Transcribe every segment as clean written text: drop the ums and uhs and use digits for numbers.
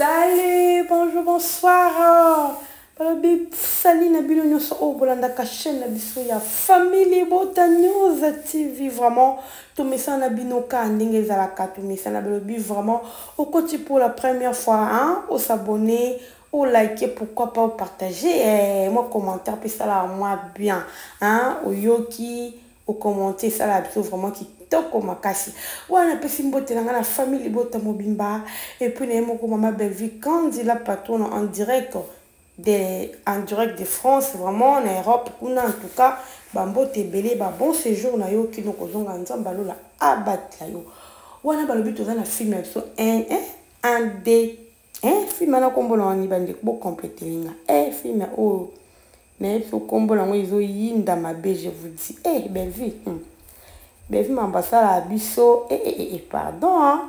Salut, bonjour, bonsoir. Balobi salut na bino nyonso oyo bolandaka chaîne na biso ya Famille Libota News TV. Vraiment, tomesana na bino ka ndenge ezalaka, tomesana. Balobi vraiment okoti pour la première fois, hein, os'abonner, o liker, pourquoi pas partager, eh, moi commentaire puis ça moi bien, hein, oyoki okommente, esala biso vraiment kitoko makasi. Wana napesi mbote na ngai na Famille Libota mobimba, et puis na ye moko mama Bellevue Kandi, la patronne, en direct de France, vraiment na Europe kuna. En tout cas, bambote ebele, babon séjour na yo kino kozonga, Nzambe alola abatela yo. Wana balobi toza na film ya biso 1 1 d, eh, film wana nkombo na wani, bandeko bocompléter nga. Eh, film oyo nayebi so nkombo nango ezoyinda mabe, je vous dis. Eh, Bellevue, Bellevue mambo asalaka biso, eh, eh, eh, pardon, hein?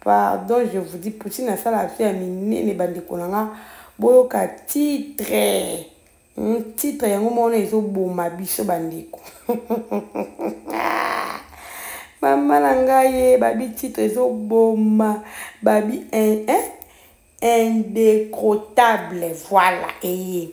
Pardon, je vous dis, Poutine asalaka biso ya minene. Bandeko na nga, boyoka titre, titre yango mona ezoboma biso. Bandeko, mama na ngai ye babi titre ezoboma, babi hein? Indécrottable, voilà, eye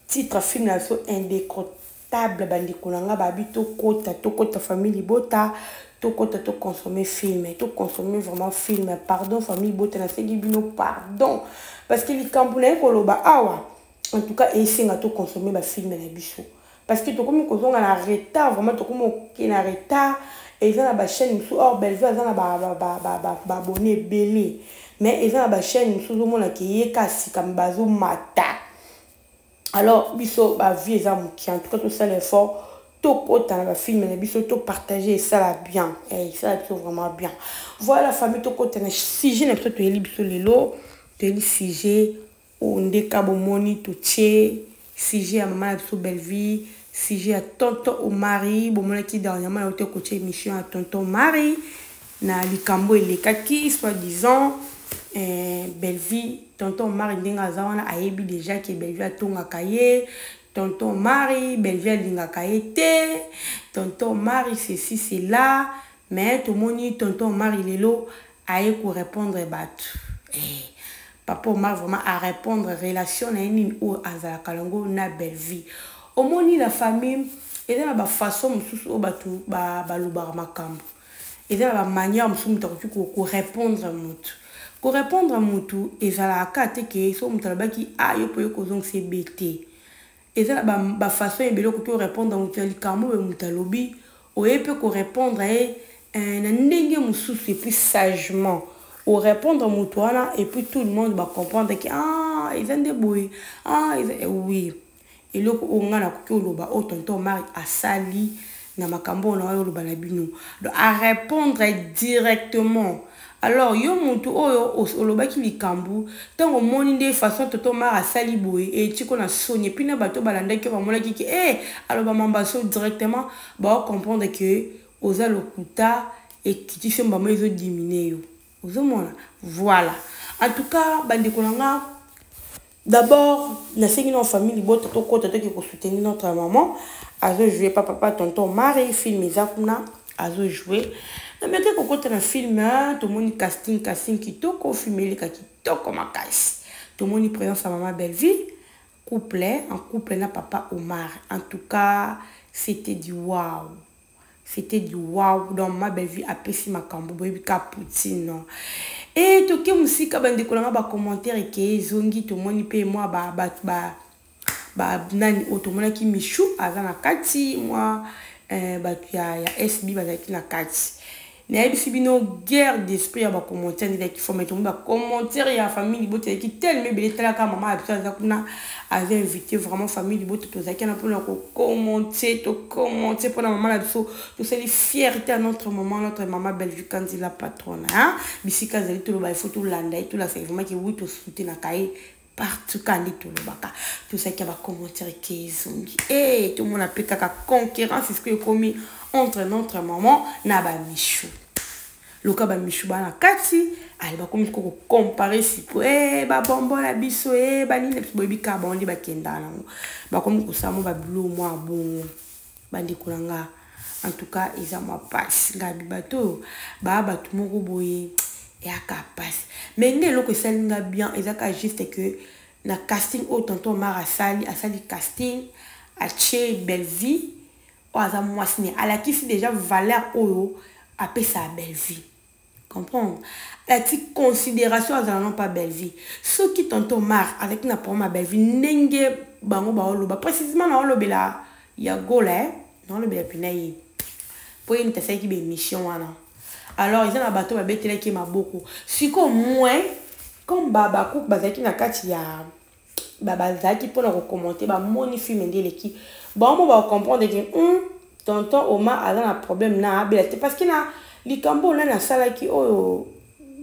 titre film na biso Indécrottable. Bandeko na nga, babi tokota, tokota Famille Libota, tokota, toconsommer film, toconsommer vraiment film. Pardon, Famille Libota, nasengi bino pardon, parce que likambo na ye koloba awa, en tout cas esenga toconsommer bafilm na biso, parce que tokomi kozonga na retard, vraiment tokomi oke na retard. Eza na bachaîne mosusu, or Bellevue aza na baabonnés ebele, mais eza na bachaîne mosusu ozomonaka eyeka sika, bazomata. Alors biso bavie eza moke. En tout cas, tosala effort, tokota na bafilm na biso, topartage, esala bien, esala biso vraiment bien. Voilà, famille, tokota na sujet na biso. Toyeli biso lelo, toyeli sujet oyo ndeka bomoni, totie sujet ya mama na biso Bellevue, sujet ya tonton Omari. Bomonaki dernièrement na te kotia émission ya tonton Omari na likambo elekaki, soit disant Bellevue, tonton Omari ndenge aza wana, ayebi déjà ke Bellevue atongaka ye. Tonton Omari, Bellevue alingaka ye te, tonton Omari ceci, cela. Mais tomoni tonton Omari lelo aye korépondre bato. Papa Omar vraiment arépondre relation na ye nini oyo azalaka nango na Bellevue. Omoni, la famille, eza na bafaçon mosusu oyo bato balobaka makambo, eza na bamanière mosusu moto akoki korépondre. Motu korépondre motu ezalaka te ke so moto alobaki a yo mpo yo kozongisa ebe te. Eza na bafaçon ebele okoki korépondre motu na likambo oyo moto alobi, oye mpe korépondre ye na ndenge mosusu, et puis sagement orépondre moto wana, et puis tout le monde bacomprendre ke ah, eza nde boye, ah, eza oui. Eloko oyo ngai nakoki oloba, oyo tonton Omar asali na makambo oyo na oyo oloba na bino, donc arépondre directement. Alors yo motu oyo olobaki likambo, ntango omoni nde façon tonton Omar asali boye, etiko na soni, et puis na bato balandaki oyo bamonaki ke e aloba mambaso directement, baocomprendre ke oza lokuta, ekiti so mbamo ezodiminuer yo, ozomona. Voilà, en tout cas, bandeko na nga, d'abord nasengi na Famille Libota tokota, toki kosoutenir notre maman. Azojouer pa papa tonton Mari, film eza kuna, azojouer. Nameki kokota na film, tomoni casting, casting kitoko, film eleka kitoko makasi. Tomoni présence ya mama Bellevue, couple en couple na papa Omar. En tout cas, c'était du wow, c'était du wow. Donc ma Bellevue apesi makambo, boyebi ka Poutine e toke mosika. Bandeko nanga, bacommentaire eke ezongi, tomoni mpe mwa bato banani oyo tomonaki, Michu aza na kati, mwa bato ya SB bazalaki na kati. Nayebisi bino, guerre d'esprit ya bacommentaire nde ezalaki fort. Tomoni bacommentaire ya Famille Libota ezalaki tellement ebele. Talaka mama ya biso aza kuna, aza invité. Vraiment, Famille Libota, tozalaki wana mpona kocommenter, tocommenter mpona mama na biso. Tosali fierté ya notre maman, notre mama Bellevue Kandi, la patronne, hein? Bisika azali, toloba, ifo tolanda ye, tolasa vraiment ke wi, tosoutenaka ye partout. Ka nde tolobaka, tosalaki ya bacommentaire ke ezongi e tomona mpe kaka concurrence esiko ekomi entre notre maman na bamichu. Loka bamichu baa na kati, ale bakomi siko kocomparer siko e babombo na biso e banini na biso, boyebi kaka bango nde bakendaka nango, bakomi kosala mo babilo mwa bongo. Bandeko na nga, en tout cas eza mwa pasi. Ngabi bato oyo baa bato moko boye. Eyaka pasi. Mais nde eloko esali nga bien eza ka juste que na casting oyo tonton Omar asali, asali casting atie Bellevue oyo aza mwasi ne alakisi dejà valeur oyo apesa Bellevue. Comprendre? Ati considération azala non pas Bellevue. Soki tonton Omar azalaki na problème ya Bellevue ndenge bango baoloba précisément na olobela ya Gola eh na olobela pina ye. Po ye mutu asalaki ba émission wana. Alors eza na bato babetelaki ye maboko. Sikoyo moins comme ba Habacuc bazalaki na kati ya ba bazalaki mpona ko commenter bamoni film nde eleki bango mo ba comprendre que tonton Omar aza na problème na abela te parce que na likambo oyo nani asalaki oyo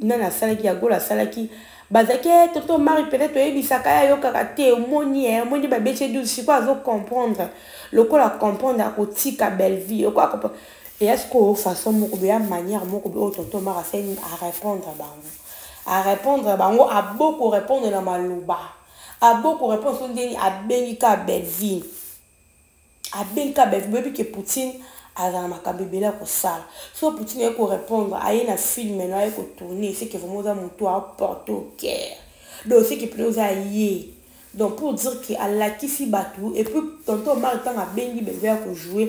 nani asalaki ya Gola asalaki bazalaki eh, tonton Omar peut-être oyebisaka ye ayokaka te omoni eh, omoni babeti ye 12 sikoyo azo comprendre lokola comprendre akotika Bellevue lokola comprendre eya sikoyo façon moko boye ya manière moko boye oyo tonton Omar asali a répondre bango a répondre bango aboko répondre na maloba aboko répondre so ndeni abengi ka Bellevue abengi ka Bellevue boyebi ke Poutine azala makambo ebele ya kosala so Poutine aye korépondre aye na film na aye kotourner c'est que vraiment oza motu aporte au cœur donc c'est que pene oza ye. Donc pour dire que alakisi bato et puis tonton Omar ntango abengi Bellevue ya kojouer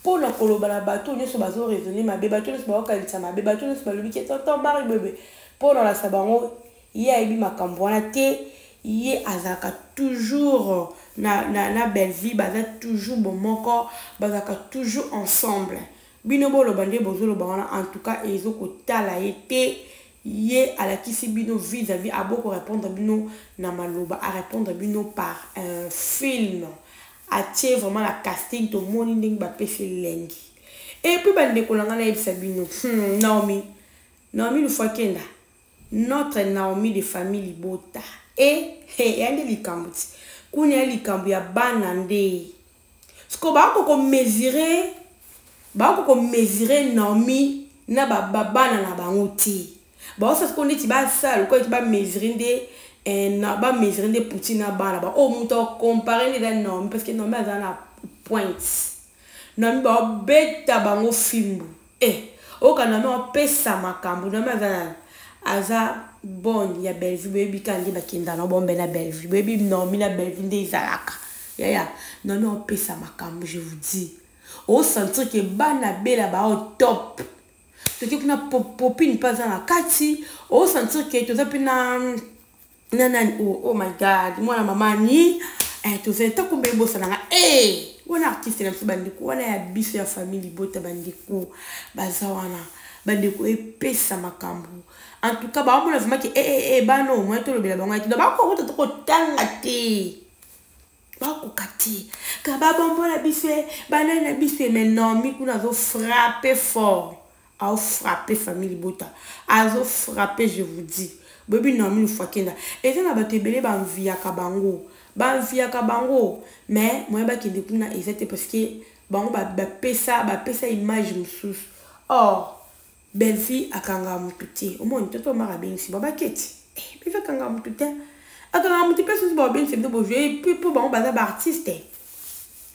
mpona koloba na bato nyonso bazo raisonner mabe, bato nyonso baokanisa mabe, bato nyonso balobi ke tonton Omar bebe mpona olasa bango ye ayebi makambo wana te, ye azalaka toujours na Bellevue, baza toujours bomoko, bazalaka toujours ensemble. Bino boloba nde bozoloba wana en tout cas ezokotala ye te, ye alakisi bino vis-à-vis aboko répondre bino na maloba, a répondre bino par un film. Atie vraiment la casting tomoni ndenge bapesi elengi. Et puis bandeko na nga nayebisa bino, Naomi, Naomi Lufakenda, notre Naomi de famille Libota. E ya nde likambo ti kuna ya likambo ya bana nde siko bako komesurer Naomi na bana na bango te. Baosa siko neti basala lokola neti bamesurer nde na bamesurer nde Poutine na bana ba oyo moto akompare nde eza Naomi parce que Naomi aza na pointe. Naomi baobeta bango fimbu oyoka Naomi apesa makambo. Naomi aza nani? Aza bonne ya Bellevue, boyebi kaka nde bakenda na bombe na Bellevue, boyebi Naomi na Bellevue nde ezalaka yaya. Naomi apesa makambo, je vous dis, osentir ke bana bela bao top toki kuna Popine mpe aza na kati, osentir ke toza mpe na nani, oh my God, mwana mama ni toza ntango mbe ebosananga wana artiste na biso bandeko wana ya biso ya famille Libota, bandeko baza wana, bandeko epesa makambo. En tout cas baomona vraiment ke bana au moins tolobela bango ete bakokota to kotanga te, bakoka te ka babombola biso banani na biso. Mais Naomi kuna azofrappe fort, aofrappe famille Libota, azofrappe, je vous dis. Boyebi Naomi Lufakenda eza na bato ebele banviaka bango, banviaka bango, mais moya bakende kuna eza te parce que bango bapesa image mosusu. Or Bellevue akanga motu te, omoni toto Omar abengisi babaketi Bellevue akanga motu te, akanga motu mpe susu babengisi bino bojouer mpo bango baza baartiste,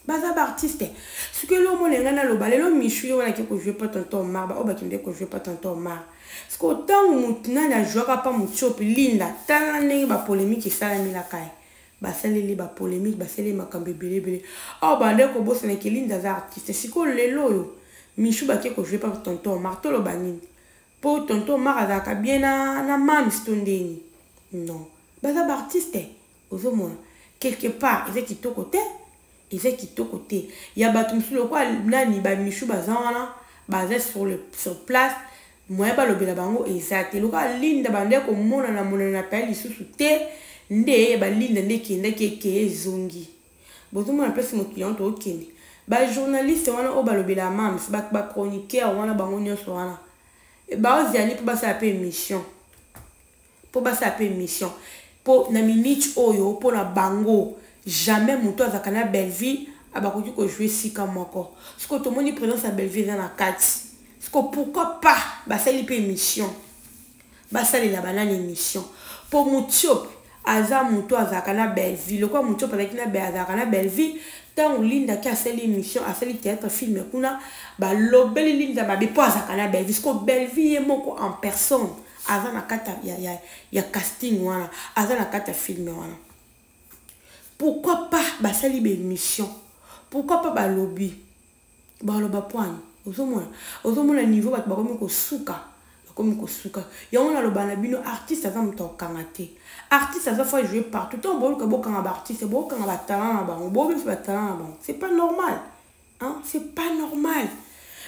baza baartiste. Soki elo omona ngai naloba lelo Michu ye wana ake kojouer mpa tonton Omar, baoyo bakende kojouer mpa tonton Omar siko ntango motu nani ajouaka mpa Mutiopi Linda, tala ndenge bapolémique esalamelaka ye, basaleli bapolémique, basaleli makambo ebele ebele. Awa bande kobosanaki Linda aza artiste. Sikoyo lelo oyo Michu bake kojouer mpa tonton Omar, toloba nini? Mpo tonton Omar azalaka bien na mams to ndeni? Non, baza baartiste, ozomona quelque part eza kitoko te, eza kitoko te ya bato mosusu lokola nani bamishu baza wana, baza sur place, moyen balobela bango eza te. Lokola Linda bande komonana monana na paya lisusu te, nde balinda nde ekendaki ekeye ezongi. Bozomona place mokili yango tookende, bajournaliste wana oyo balobela mams, bachroniqueur wana, bango nyonso wana baoziani mpo basala mpe émission, mpo basala mpe émission mpo na minute oyo mpona bango jamais moto azalaka na Bellevue abakoki kojouer sika moko. Sikoyo tomoni présence ya Bellevue eza na kati, sikoyo pourquoi pas basali mpe émission, basalela banani émission mpo Mutiope aza moto azalaka na Bellevue. Lokola Mutiope azalaki na azalaka na Bellevue, ntango Linda ki asali émission, asali théâtre film kuna, balobeli Linda mabe mpo azalaka na Bellevue. Sikoyo Bellevue ye moko en personne Aza na kati ya casting wana, aza na kati ya film wana. Pourquoi pas basali ba émission? Pourquoi pas balobi? Baloba poani. Ozomona, ozomona niveau bato bakomi kosuka, bakomi kosuka. Yango naloba na bino, artiste aza moto akokanga te. Artiste aza faut jouer partout. Ntango boluka bokanga ba artiste, bokanga ba talent na bango, bobimisa ba talent na bango. C'est pas normal. Hein? C'est pas normal.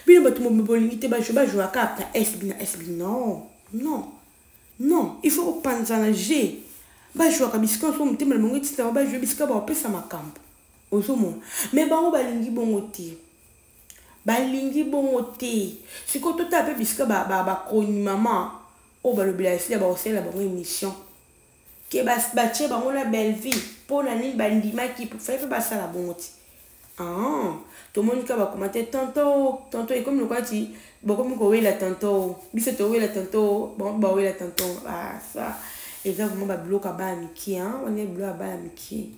Bino bato bolingi te bajouer, bajouer kaka na SB na SB. Non, non, non. Il faut kopanzana g. Bajouaka bisika nyonso motema na bango etinda bajouer bisika baopesa makambo. Ozomona. Mais bango balingi bongo te. Balingi bongo te. Sikoyo totala mpe bisika bakoni mama oyo balobela esila bakosalela bango émission. Ke batie bango na Bellevue mpo na nini bandimaki, fallait mpe basala bongo ti. Ah, tomoni kaka bacommentaire tantôt, tantôt ekomi lokola ti bokomi kowela tantôt, biso towela tantôt, bango bawela tantôt. Ah, ça eza vraiment babiloko ya bana mike, hein, wana biloko ya bana mike.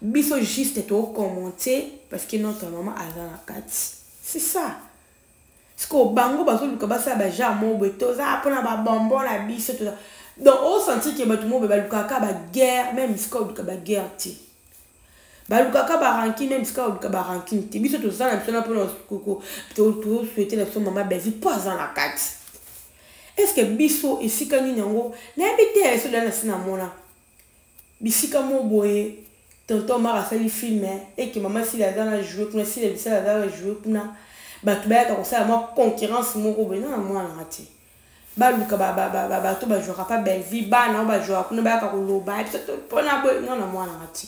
Biso juste tocommenter parce que notre maman aza na kati, c'est ça. Sikoyo bango bazoluka basala bagenre moko boye, toza mpona babonbon na biso, toza. Donc osentir ke bato moko boye balukaka baguerre, même sikoyo oluka baguerre te, balukaka barancune, même sikoyo oluka barancune te. Biso toza na biso na mpona tosouhaiter na biso mama Bellevue mpo aza na kati. Est ce que biso esika nini yango nayebi te? Eso da na si namona bisika mo boye, tonton Mar asali film eke mama Sila aza na joue kuna, Sila bisala aza na joue kuna, bato bayaka kosala mwa concurrence moko boye. Na mwana te, baluka bato bajouaka pa Bellevue, bana oyo bajouaka kuna bayaka koloba biso mpona boye. No, na mwana te,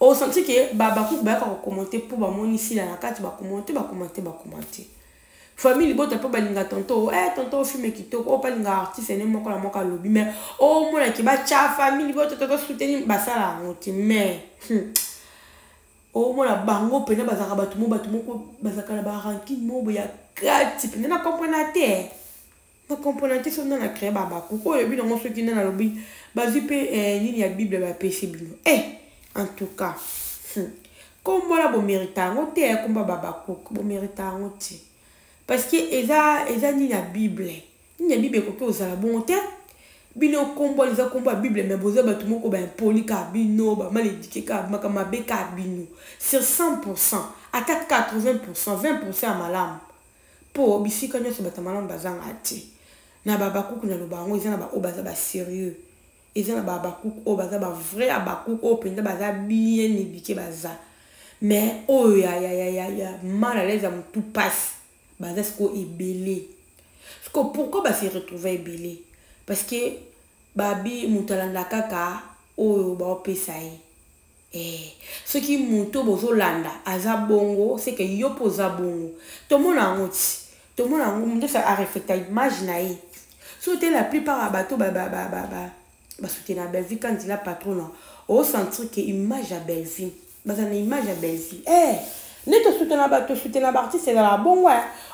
osentir ke bakuku bayaka kocommenter mpo bamoni Sila na kati, bacommenter, bacommenter, bacommenter. Famille libota mpo balinga tonto, tonto film kitoko oyo balinga artiste ne moko na moko alobi, mais omonaki batya famille libota, toto soutenir, basala yango te. Mais omona bango mpena bazalaka bato mo bato moko bazalaka na barancune moko boye ya kati mpena. Na comprendre te, na comprendre te. Soki nde na créé babakuku oyo oyebi nango, soki nde nalobi bazwi mpe nini ya Bible bapesi bino. En tout cas, kombo wana bomérita yango te, kombo babakuku bomérita yango te, parce que eza nini ya Bible, nini ya Bible ekoki kozala bongo te. Bino kombo wana eza kombo ya Bible, mais boza bato moko baimpoli kaka bino, bamal éduqué kaka, makambo mabe kaka bino. Sur 100, ata 80, 20 ya malamu, mpo bisika nyonso bato malamu bazanga te. Na babakuku naloba yango, eza na baoyo baza basérieux, eza na babakuku oyo baza bavrai ya bakuku oyo mpenza baza bien éduqué baza, mais oyo ya mal à l'aise ya motu pasi baza sikoyo ebele. Sikoyo pourquoi base retrouve ebele? Parce que babi moto alanda kaka oyo baopesa ye. Soki moto bozolanda aza bongo, c'est que yo mpo oza bongo. Tomona yango ti, tomona yango, moto nyonso areflecta image na ye. So te, la plupart ya bato basoutenir Bellevue Kandila Patrona, osentir ke image ya Bellevue, baza na image ya Bellevue. Nde tosoutenir bato, tosoutenir baartiste, ezalaka bongo.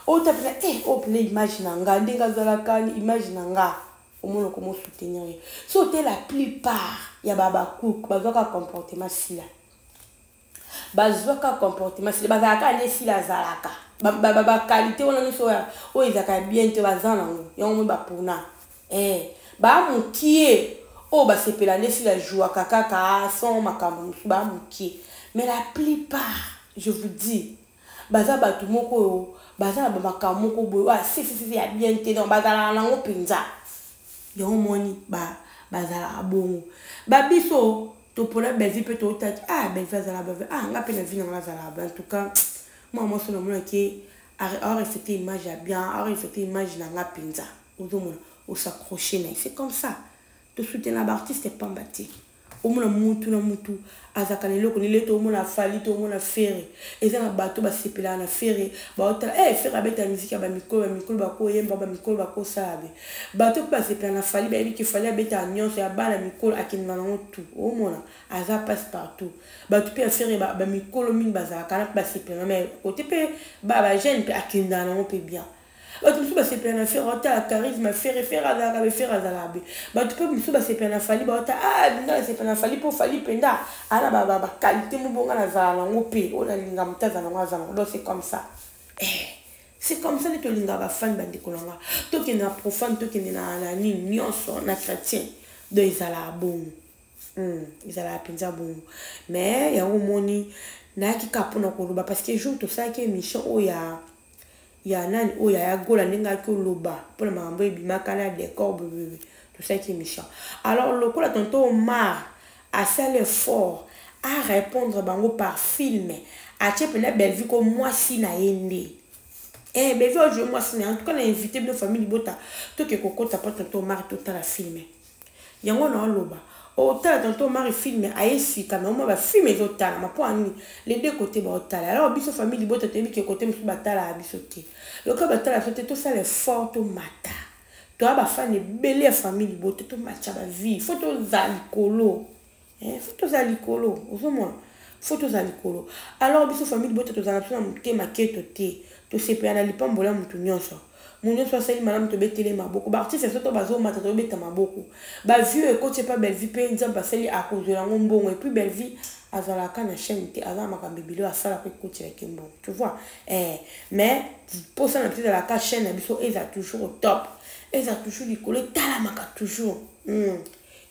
Oyo ta mpena, oyo mpena image na nga, ndenge azalaka image na nga, omona komo soutenir ye. So te, la plupart ya babacook bazwaka comportement Sila, bazwaka comportement Sila, bazalaka nde Sila azalaka, baqualité wana nyonso oyo ezalaka ya bien te, baza nango. Yango moi bapona bamokie oyo basepela nde Sila jouaka kaka sans makambo mosusu, bamokie. Mais la plupart, je vous dis, baza bato moko oyo baza na bamakambo moko boye oyo asesesese ya bien te. Donc bazalaka nango mpenza. Yango moni bazalaka bongo. Babiso topona Bellevue mpe tootaki, ah, Bellevue azala Bellevue, ah, nga mpe na vie nanga nazalaka ba. En tout cas, mwa mwasi namonaki areflecte image ya bien, areflecte image na nga mpenza. Ozomona os'accroche na ye, c'est comme ça. Tosoutenir baartiste pamba te. Omona mutu na mutu azalaka na eloko nile. Toomona Fally, toomona Ferre, eza na bato basepelaka na Ferre, baotala Ferre abeta miziki ya bamikolo, bamikolo bakoyemba, bamikolo bakosala be. Bato mpe basepela na Fally, bayebi ke Fally abetaka nyonso ya bana mikolo, akendaka nango tu. Omona aza passe partout. Bato mpe ya Ferre, bamikolo mingi bazalaka na mpe basepelaka, mais kote mpe bajeune mpe akendaka nango mpe bien. Bato mosusu basepela na Ferre, baotala charisme Ferre, Ferre azalaka be, Ferre azalaka be. Bato mpe mosusu basepela na Fally, baota, ah, nga nasepela na Fally mpo Fally mpenza aza na baqualité mo bonga nazala nango mpe oyo nalinga moto aza nango, aza nango. Donc c'est comme ça. C'est comme ça nde tolingaka bafani, bandeko na nga. Tokende na profane, tokende na nini nyonso, na chrétien, donc ezalaka bongo. Ezalaka mpenza bongo. Mais yango omoni, nayaki kaka mpona koloba, parce que jour tosalaki émission oyo ya nani oyo ya Gola, ndenge ayaki oloba mpona makambo ebimaka na décor bebebe, tosalaki émission. Alors lokola tonton Omar asali effort à répondre bango par film, atie mpena Bellevue ko mwasi na ye nde. Eh, Bellevue ajoue mwasi na ye. En tout cas, na invité bino, famille libota, toke kokota mpo tonton Omar, totala film yango. Na oloba otala tonton Omar film aye sika, mais omwa bafilm ezotalama mpo ani les deux côtés baotala. Alors biso, famille libota, toyebi ke côté mosusu batalaka biso te. Lokola batala biso te, tosala effort, tomata. Toya bafani ebele ya famille libota, tomatya bavie. Faut tozala likolo, faut tozala likolo. Ozomona, faut tozala likolo. Alors biso, famille libota, tozala biso na motema keto te. Tosepela na lipambolo ya motu nyonso. Motu nyonso asali malamu, tobetele maboko. Baartiste so to bazomata, tobeta maboko. Bavue ekoti epa Bellevue mpe Nzambe asali, akozwela yango mbongo. Et puis Bellevue azalaka na chaîne te, aza na makambo ebele oyo asalaka, ekotelaki mbongo, tu vois. Mais mposa na biso ezalaka chaîne na biso eza toujours au top, eza toujours likolo, etalamaka toujours.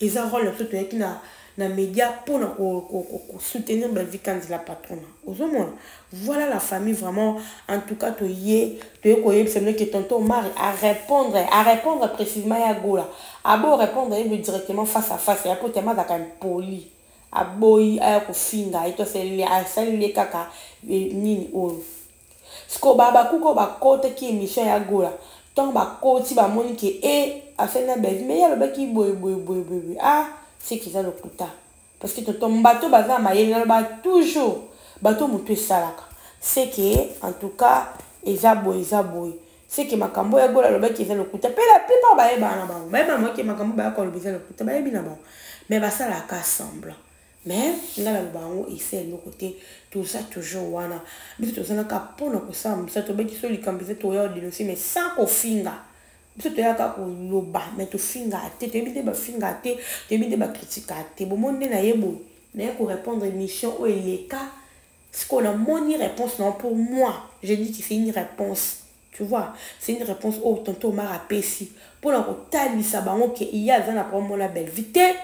Eza rôle na biso. Toyaki na média mpona kosoutenir Bellevue Kanzi, la patrona. Ozomona, voilà la famille. Vraiment, en tout cas, toye koyebisa bino ke tonton Omar a répondre précisément ya Gola. Abo répondre ye directement face à face ya po tema azalaka impoli, aboyi aya kofinga ye. To asaleli ye kaka nini oyo. Sikoyo bakuka oyo bakotaki émission ya Gola, ntango bakoti, bamoni ke e asali na Bellevue, mais ye alobaki boye boye boye boye. Ah, seki eza lokuta, parce que tonton, bato baza na mayele. Naloba toujours, bato motu esalaka seke. En tout cas, eza boye, eza boye. Seke makambo oyo Gola alobaki eza lokuta. Mpe la plupart bayebaka na bango, bayebaka bango ke makambo baya koloba eza lokuta. Bayebi na bango, mais basalaka semblant. Mais ngai naloba yango, esa eloko te. Toza toujours wana. Biso tozalaka mpona kosala mosala. Tobeki so likambo eza, toya kodénoncer, mais sans kofinga. Biso toyaka koloba, mais tofingaka te. Toyebi nde bafingaka te, toyebi nde bakritikaka te. Bomoni nde naye boye, naye korépondre émission oyo eleka. Sikoyo namoni réponse nango. Pour moi, je dis que c'est une réponse, tu vois, c'est une réponse oyo tonton Omar apesi mpona kotalisa bango ke ye aza na problème wana Bellevue te.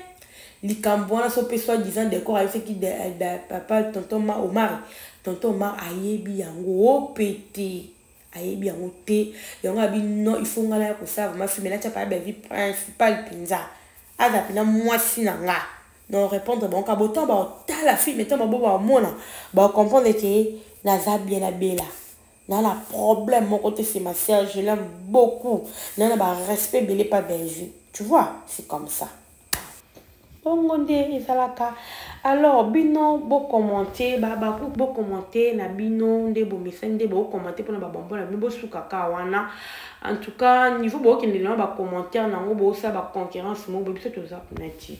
Likambo wana so mpe soi disant décor ayebisaki papa tonton Omar, tonton Omar ayebi yango ope te, ayebi yango te. Yango abi non, il faut ngai naya kosala vraiment film, natia pa Bellevue principal mpenza, aza mpena mwasi na nga. Non, répondre bango ka botan baotala film, ntango babo baomona, bacomprendre ke naza bien nabela na problème moko te. C'est ma sœur, je l'aime beaucoup, na barespect ebele pa Bellevue, tu vois, c'est comme ça. Bongo nde ezalaka. Alors bino bokommente, bokommente na bino nde bomesani, nde bokommente mpona babombo na bino. Bosukaka wana. En tout cas, niveau bokendela na bacommentaire nango, bosala baconcurrence moko boye. Biso toza kuna te,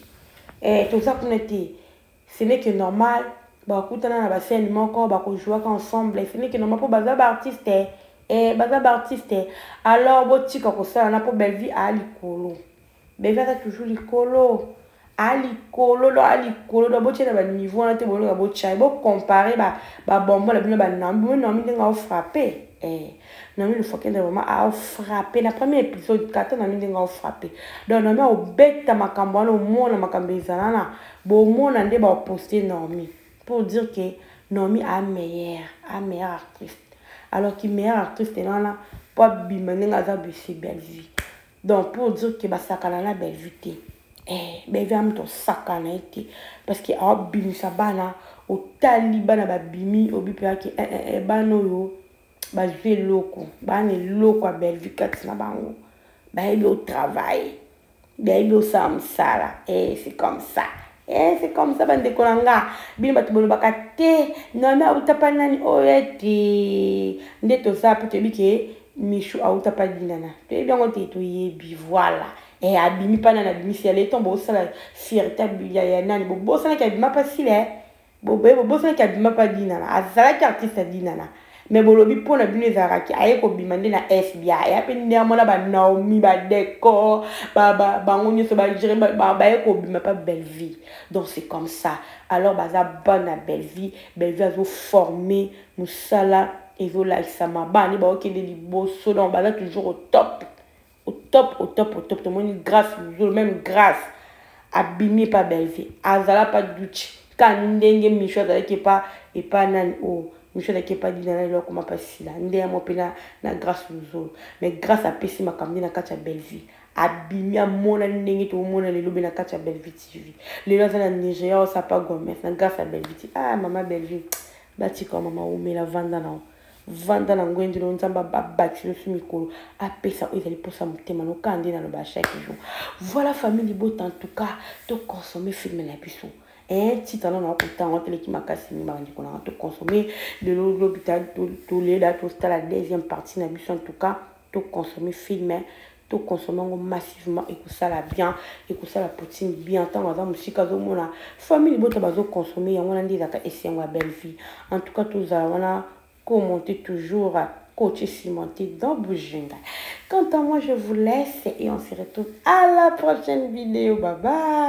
toza kuna te. Ce n'est que normal bakutana na bascène moko, bakojouaka ensemble. Ce n'est que normal mpo baza baartiste, baza baartiste. Alors botika kosala na mpo Bellevue aa likolo. Bellevue aza toujours likolo, aa likolo do, aa likolo do. Botia na baniveau wana te. Boloka, botia, bocompare babombo na bino. Banaomi, bo Naomi ndenge aofrappe, Naomi Lufokende vraiment aofrappe na premier épisode kata. Naomi ndenge aofrappe, donc Naomi aobeta makambo wana. Omona makambo ezala na bomona nde baoposte Naomi pour dire que Naomi a meilleure, a meilleure actrice, alors que meilleure actrice te wana mpo abima ndenge aza bese Bellevue. Donc pour dire que basakana na Bellevue te, Bellevue amutu osakana ye te, parce que aobimisa bana. Otali bana babimi, obi mpe ake bana oyo bazwi eloko, bana eloko ya Bellevue kati na bango. Bayebi otravaille, bayebi osala mosala. C'est comme ça, c'est comme ça. Bandeko na nga, bino bato bolobaka te Naomi auta pa nani oyo ete nde toza mpe toyebi ke Michu auta pa Dinana. Toyebi yango te, toyebi. Voilà, abimi mpa nani, abimisi ya leton. Bosala fierté ya nani? Bobosanaki abima mpa Sila, bobosanaki abima mpa Dinana. Azalaki artiste ya Dinana, mais bolobi mpona bino ezalaka aye kobima nde na FBI. Aya mpe nde amona banaomi, badécor, bango nyonso bagere, baye kobima mpa Bellevue. Donc c'est comme ça. Alors baza bana Bellevue. Bellevue azoforme mosala. Ezolakisama bana nde baokende liboso, donc baza toujours au top, au top, au top, au top. Tomoni Grâce Luzolo, même Grâce abimi epa Bellevie, azala pa duchi ka ndenge Micho azalaki epa nani oyo. Oh, Micho azalaki epa Dina na eloko mapa sila nde yango mpe na Grâce Luzolo. Mais Grâce apesi makambo nde na kati ya Bellevie, abimi, amonani ndenge toomona lelo be na kati ya Bellevie TV. Lelo aza na Nigeria, osapa Gomez na grâce ya Bellevie TV. Ah, mama Bellevie, batika mama, umela, vanda na vanda na ngwende no. Nzambe abakisi nyonso mikolo, apesa oyo ezali mposa motema nokaa nde naloba chaque jour. Voilà, famille libota, en tout cas toconsommer film na biso. Titre nano akotanga teleki makasi mingi, bandeko nanga. Toconsommer lelo, lobi tolela, tosala deuxième partie na biso. En tout cas toconsommer film, toconsommer yango massivement, ekosala bien, ekosala Poutine bien. Ntango aza mosika, azomona famille libota bazoconsommer yango wana nde ezalaka esengo ya Belle Vie. En tout cas tozala wana, commenter toujours, coach cimenté dans Bujinga. Quant à moi, je vous laisse et on se retrouve à la prochaine vidéo. Bye bye.